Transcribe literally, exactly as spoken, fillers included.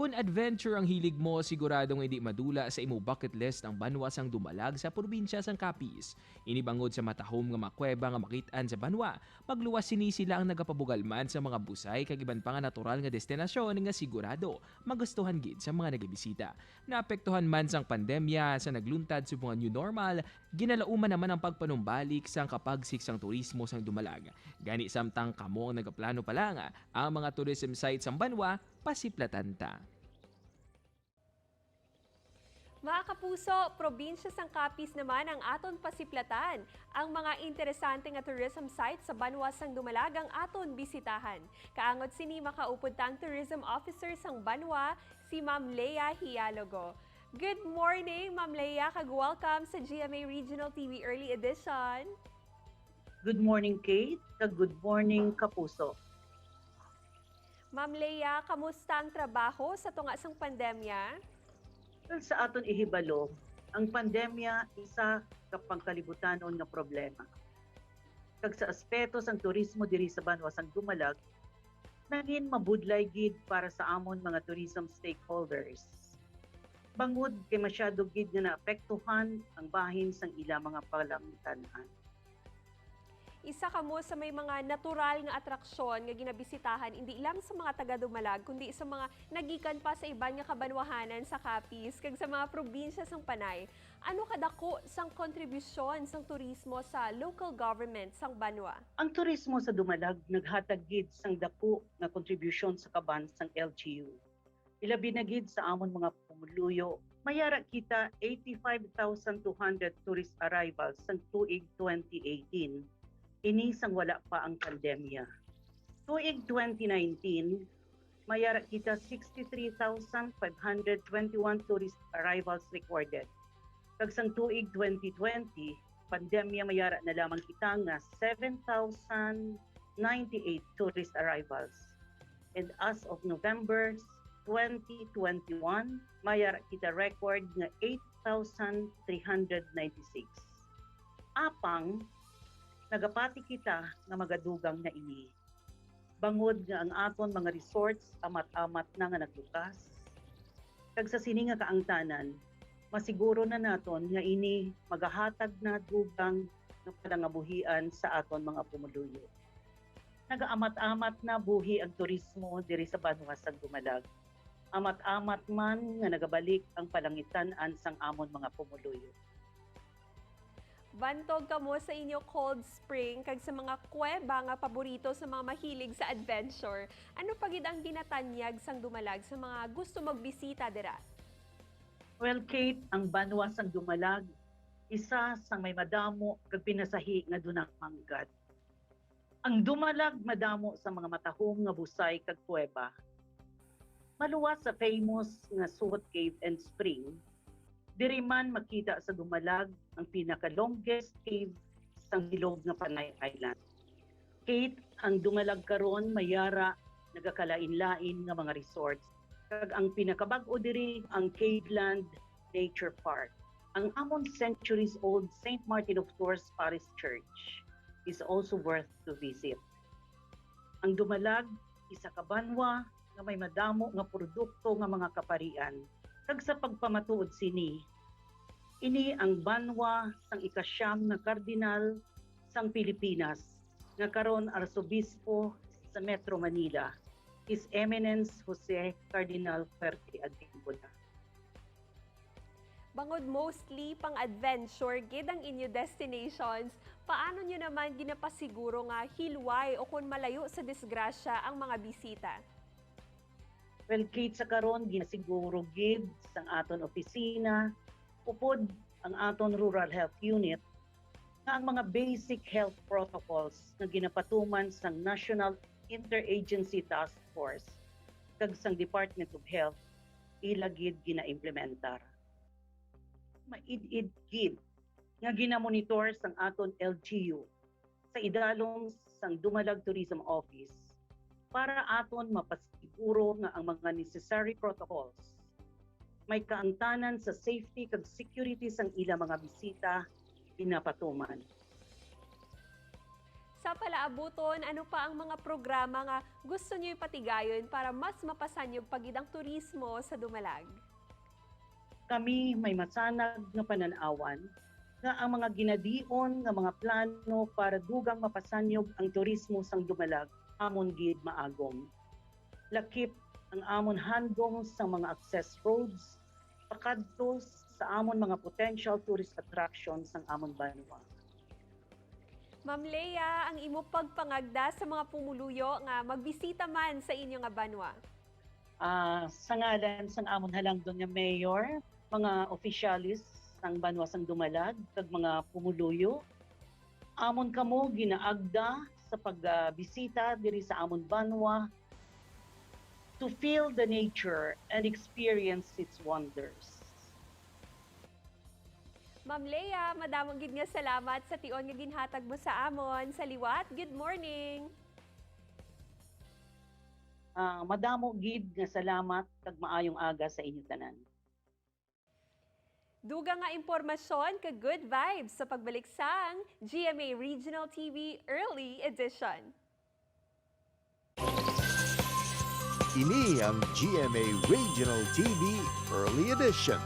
Kon adventure ang hilig mo, sigurado nga indi madula sa imo bucket list ang banwa sang Dumalag sa probinsya sang Capiz. Ini bangod sa matahom nga mga kuweba nga makit-an sa banwa. Magluwas sini sila ang nagapabugal man sa mga busay kag iban pa nga natural nga destinasyon nga sigurado magustuhan gid sa mga nagabisita. Naapektuhan man sang pandemya sa nagluntad subong nga new normal, ginalauman naman ang pagpanumbalik sang kapagsik sang turismo sang Dumalag. Gani, samtang kamo ang nagaplano pa lang, ang mga tourism sites sang banwa pasiplatan ta. Mga kapuso, probinsya sang Capiz naman ang aton pasiplatan. Ang mga interesante nga tourism sites sa banwa sang Dumalag ang aton bisitahan. Kaangod sini, makaupod ta ang tourism officer sang banwa, si Ma'am Lea Hialogo. Good morning, Ma'am Lea, kag welcome sa G M A Regional T V Early Edition. Good morning, Kate, kag good morning, kapuso. Ma'am Lea, kamusta ang trabaho sa tunga sang pandemya? Well, sa aton ihibalo, ang pandemya isa ka pangkalibutanon nga problema. Kag sa aspeto sang turismo diri sa banwa sang Dumalag, nangin mabudlay gid para sa amon mga tourism stakeholders. Bangod kay masyado gid nga naapektuhan ang bahin sang ila mga palangitan-an. Isa kamo sa may mga natural nga atraksyon nga ginabisitahan, indi lang sa mga taga Dumalag, kundi sa mga nagikan pa sa iban nga kabanwahanan sa Capiz kag sa mga probinsya sang Panay. Ano kadako sang kontribusyon sang turismo sa local government sang banwa? Ang turismo sa Dumalag naghatag gid sang dako nga kontribusyon sa kaban sang L G U. Ilabi na gid sa amon mga pumuluyo, may ara kita eighty-five thousand two hundred tourist arrivals sang tuig twenty eighteen, ini sang wala pa ang pandemya. Tuig twenty nineteen, may ara kita sixty-three thousand five hundred twenty-one tourist arrivals recorded. Kag sang tuig twenty twenty, pandemya, may ara na lamang kita nga seven thousand ninety-eight tourist arrivals. And as of November twenty twenty-one, may ara kita record nga eight thousand three hundred ninety-six. Apang, nagapati kita nga magadugang na ini, bangod nga ang aton mga resorts amat-amat na nga nagbukas. Kag sa sini nga kaangtanan, masiguro na naton nga ini magahatag na dugang nga palangabuhian sa aton mga pumuluyo. Nagaamat-amat na buhi ang turismo diri sa banwa sang Dumalag. Amat-amat man nga nagabalik ang palangitan-an sang amon mga pumuluyo. Bantog kamo sa inyo cold spring kag sa mga kuweba nga paborito sa mga mahilig sa adventure. Ano pa gid ang ginatanyag sang Dumalag sa mga gusto magbisita dira? Well, Kate, ang banwa sang Dumalag isa sang may madamo kag pinasahi nga dunang manggad. Ang Dumalag madamo sa mga matahom nga busay kag kuweba. Maluwas sa famous nga Suhot Cave and Spring, diri man makita sa Dumalag ang pinaka-longest cave sang bilog nga Panay Island. Kate, ang Dumalag karon may ara nagakalain-lain nga mga resorts, kag ang pinakabag-o diri ang Caveland Nature Park. Ang amon centuries-old Saint Martin of Tours Parish Church is also worth to visit. Ang Dumalag isa ka banwa nga may madamo nga produkto nga mga kaparian, kag sa pagpamatuod sini, ini ang banwa sang ikasyam nga kardinal sang Pilipinas, nga karon arsobispo sa Metro Manila, His Eminence Jose Cardinal Fuerte Advincula. Bangod mostly pang-adventure gid ang inyo destinations, paano nyo naman ginapasiguro nga hilway o kon malayo sa disgrasya ang mga bisita? Well, Kate, sa karon ginasiguro gid sang aton opisina upod ang aton Rural Health Unit nga ang mga basic health protocols nga ginapatuman sang National Interagency Task Force kag sang Department of Health ila gid ginaimplementar. Maid-id gid nga ginamonitor sang aton L G U sa idalom sang Dumalag Tourism Office para aton mapasiguro nga ang mga necessary protocols may kaangtanan sa safety kag security sang ila mga bisita ginapatuman. Sa palaabuton, ano pa ang mga programa nga gusto niyo ipatigayon para mas mapasanyog pa gid ang turismo sa Dumalag? Kami may masanag nga panan-awan nga ang mga ginadion nga mga plano para dugang mapasanyog ang turismo sang Dumalag amon gid maagom. Lakip ang amon handom sang mga access roads pakadto sa amon mga potential tourist attractions sang amon banwa. Ma'am Lea, ang imo pagpangagda sa mga pumuluyo nga magbisita man sa inyo nga banwa? Ah, sa ngalan sang amon halangdon nga mayor, mga opisyalis sang banwa sang Dumalag, kag mga pumuluyo, amon kamo ginaagda sa pagbisita diri sa amon banwa to feel the nature and experience its wonders. Ma'am Lea, madamo gid nga salamat sa tion nga ginhatag mo sa amon. Sa liwat, good morning. Ah, madamo gid nga salamat kag maayong aga sa inyo tanan. Dugang nga impormasyon kag good vibes sa pagbalik sang G M A Regional T V Early Edition. Ini ang G M A Regional T V Early Edition.